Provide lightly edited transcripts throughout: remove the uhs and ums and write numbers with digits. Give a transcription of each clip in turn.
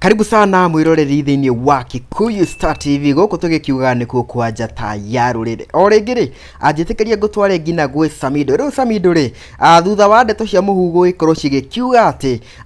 Karibu sana mwiroreri thĩinĩ wa Kikuyu Star TV gũkũ tũgĩkiuga nĩkuo kwa njata ya rũrĩrĩ. O rĩngĩ rĩ, anjĩtĩkĩria ngũtware nginya gwĩ Samido. Rĩu Samido rĩ, thutha wa ndeto cia mũhuhu gũgĩkorwo cigĩkiuga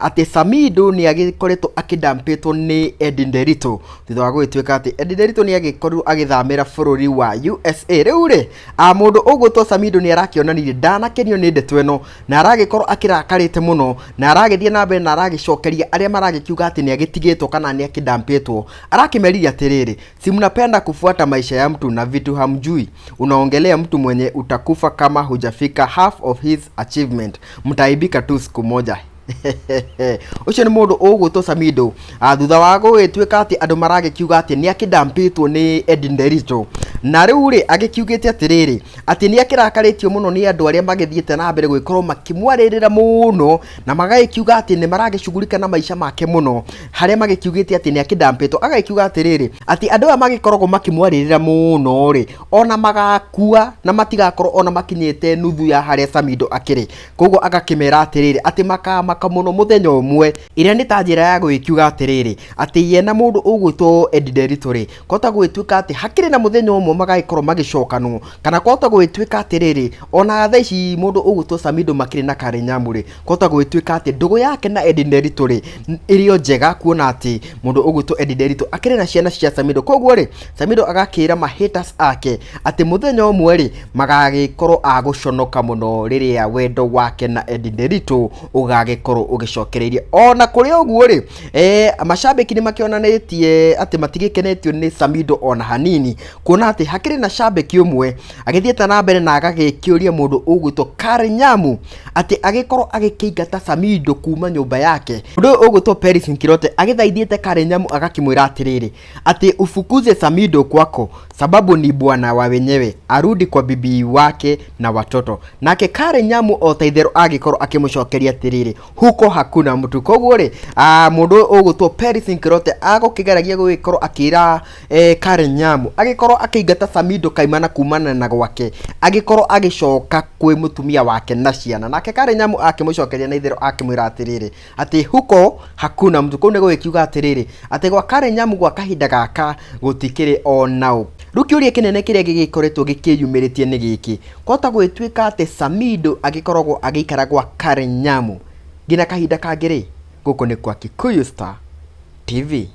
atĩ Samido nĩ agĩkoretwo akĩdampĩtwo nĩ Eddie Nderitu thutha wa gũgĩtuĩka atĩ Eddie Nderitu nĩ agĩkorirwo agĩthamĩra bũrũri wa USA. Rĩu rĩ, mũndũ ũgwĩtwo Samido nĩ arakĩonanirie ndanakenio nĩ ndeto ĩno na aragĩkorwo akĩrakarĩte mũno na aragĩthiĩ na mbere na aragĩcokeria arĩa maragĩkiuga atĩ nĩ agĩtigĩtwo kana nĩ akĩdampĩtwo. Arakĩmeririe atĩrĩrĩ, si mnapenda kufuata maisha ya mtu na vitu hamjui, unaongelea mtu mwenye utakufa kama hujafika half of his achievement, mtaaibika tu siku moja. Ũcio nĩ mũndũ ũgwĩtwo Samido, thutha wa gũgĩtuĩka atĩ andũ maragĩkiuga atĩ nĩ akĩdampĩtwo nĩ Eddie Nderitu. Na rĩu rĩ, agĩkiugĩte atĩrĩrĩ, atĩ nĩ akĩrakarĩtio mũno nĩ andũ arĩa magĩthiĩte na mbere gũgĩkorwo makĩmwarĩrĩra mũno na magagĩkiuga atĩ nĩ maragĩcugurika na maica make mũno, harĩa magĩkiugĩte atĩ nĩ akĩdampĩtwo. Agagĩkiuga atĩrĩrĩ, atĩ andũ aya magĩkoragwo makĩmwarĩrĩra mũno rĩ, ona magakua na matigakorwo ona makinyĩte nuthu ya harĩa Samido akĩrĩ. Koguo agakĩmera atĩrĩrĩ, atĩ makamaka mũno mũthenya ũmwe, ĩrĩa nĩ ta njĩra ya gũgĩkiuga atĩrĩrĩ, atĩ ye na mũndũ ũgwĩtwo Eddie Nderitu rĩ, kwahota gũgĩtuĩka atĩ hakĩrĩ na mũthenya ũmwe magagĩkorwo magĩcokanwo, kana kwahota gũgĩtuĩka atĩrĩrĩ, ona thaa ici mũndũ ũgwĩtwo Samido makĩrĩ na Karen Nyamu rĩ, kwahota gũgĩtuĩka atĩ ndũgũ yake na Eddie Nderitu rĩ, ĩrĩ o njega, kuona atĩ mũndũ ũgwĩtwo Eddie Nderitu akĩrĩ na ciana cia Samido. Koguo rĩ, Samido agakĩra ma haters ake atĩ mũthenya ũmwe rĩ, magagĩkorwo a gũconoka mũno rĩrĩa wendo wake na Eddie Nderitu ũgagĩkorwo ũgĩcokereirie. Ona kũrĩ ũguo rĩ, macambĩki nĩ makĩonanĩtie atĩ matigĩkenetio nĩ Samido ona hanini, kuona atĩ hakĩrĩ na cambĩki ũmwe agĩthiĩte na mbere na agagĩkĩũria mũndũ ũgwĩtwo Karen Nyamu atĩ agĩkorwo agĩkĩingata Samido kuma nyũmba yake. Mũndũ ũyũ ũgwĩtwo Peris Nkirote agĩthaithĩte Karen Nyamu agakĩmwĩra atĩrĩrĩ, atĩ ufukuze Samido kwako sababu ni bwana wa wenyewe, arudi kwa bibi wake na watoto. Nake Karen Nyamu o ta itherũ agĩkorwo akĩmũcokeria atĩrĩrĩ, huko hakuna mtu. Koguo rĩ, mũndũ ũyũ ũgwĩtwo Peris Nkirote agũkĩgeragia gũgĩkorwo akĩra Karen Nyamu agĩkorwo akĩingata Samido kaimana kumana na gwake, agĩkorwo agĩcoka kwĩ mũtumia wake na ciana. Nake Karen Nyamu akĩmũcokeria na itherũ akĩmwĩra atĩrĩrĩ, atĩ huko hakuna mtu. Kũu nĩ gũgĩkiuga atĩrĩrĩ, atĩ gwa Karen Nyamu gwa kahinda gaka gũtikĩrĩ o nao. Rĩu kĩũria kĩnene kĩrĩa gĩgĩkoretwo gĩkĩyumĩrĩtie nĩ gĩkĩ, kwahota gũgĩtuĩka atĩ Samido agĩkoragwo agĩikara gwa Karen Nyamu nginya kahinda kangĩ rĩ? Gũkũ nĩ kwa Kikuyu Star TV.